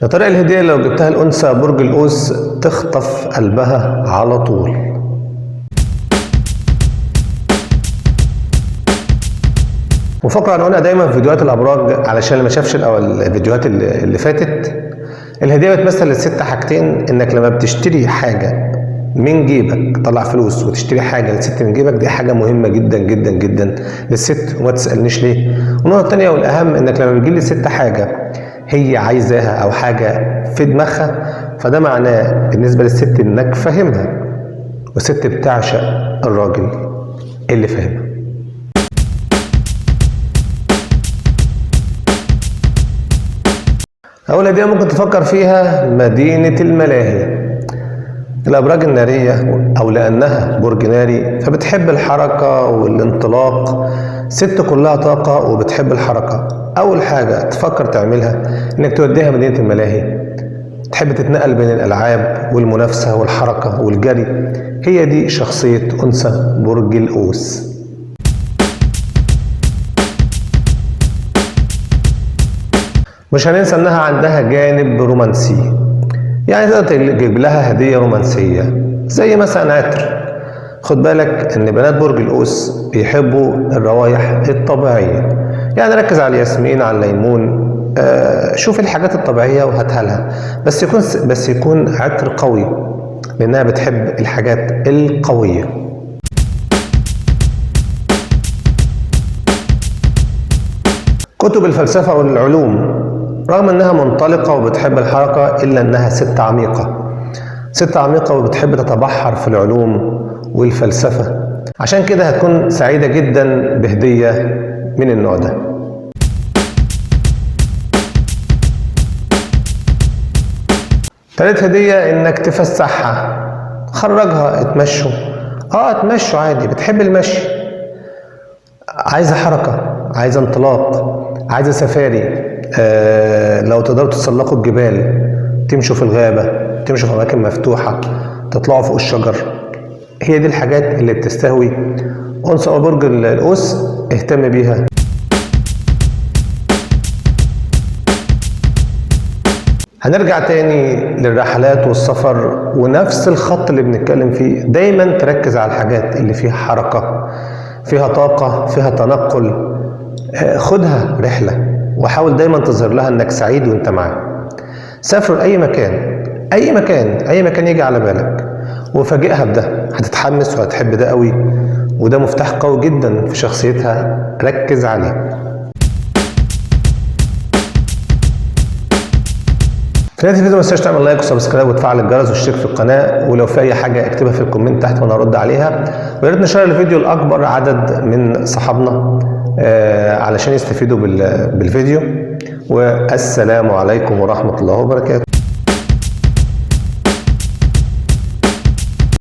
يا ترى الهدية لو جبتها الأنثى برج القوس تخطف قلبها على طول؟ وفقرة هنقولها دايما في فيديوهات الأبراج علشان اللي ما شافش الفيديوهات اللي فاتت. الهدية بتمثل للست حاجتين، إنك لما بتشتري حاجة من جيبك طلع فلوس وتشتري حاجة للست من جيبك، دي حاجة مهمة جدا جدا جدا للست وما تسألنيش ليه. والنقطة التانية والأهم، إنك لما بتجيب للست حاجة هي عايزاها أو حاجة في دماغها، فده معناه بالنسبة للست إنك فاهمها، والست بتعشق الراجل اللي فاهمها. أول هدية ممكن تفكر فيها مدينة الملاهي. الأبراج النارية أو لأنها برج ناري فبتحب الحركة والانطلاق، ست كلها طاقة وبتحب الحركة. أول حاجة تفكر تعملها إنك توديها مدينة الملاهي، تحب تتنقل بين الألعاب والمنافسة والحركة والجري. هي دي شخصية أنثى برج القوس. مش هننسى إنها عندها جانب رومانسي، يعني تقدر تجيب لها هدية رومانسية زي مثلا عطر. خد بالك إن بنات برج القوس بيحبوا الروايح الطبيعية، يعني ركز على الياسمين، على الليمون، شوف الحاجات الطبيعية وهاتها لها، بس يكون عطر قوي لأنها بتحب الحاجات القوية. كتب الفلسفة والعلوم، رغم انها منطلقة وبتحب الحركة الا انها ست عميقة، ست عميقة وبتحب تتبحر في العلوم والفلسفة، عشان كده هتكون سعيدة جدا بهدية من النوع ده. تالت هدية انك تفسحها، خرجها، اتمشوا، اتمشوا عادي، بتحب المشي، عايزة حركة، عايزة انطلاق، عايزة سفاري، لو تقدروا تتسلقوا الجبال، تمشوا في الغابة، تمشوا في أماكن مفتوحة، تطلعوا فوق الشجر. هي دي الحاجات اللي بتستهوي أنثى برج القوس، اهتم بيها. هنرجع تاني للرحلات والسفر ونفس الخط اللي بنتكلم فيه، دايما تركز على الحاجات اللي فيها حركة، فيها طاقة، فيها تنقل. خدها رحلة وحاول دايما تظهر لها انك سعيد وانت معاها. سافروا لأي مكان، أي مكان، أي مكان يجي على بالك، وفاجئها بده، هتتحمس وهتحب ده قوي، وده مفتاح قوي جدا في شخصيتها، ركز عليه. في نهاية الفيديو ما تنساش تعمل like و subscribe وتفعل الجرس واشترك في القناة، ولو في أي حاجة اكتبها في ال comment تحت وأنا هرد عليها. ويا ريت نشير الفيديو لأكبر عدد من صحابنا علشان يستفيدوا بالفيديو. والسلام عليكم ورحمة الله وبركاته.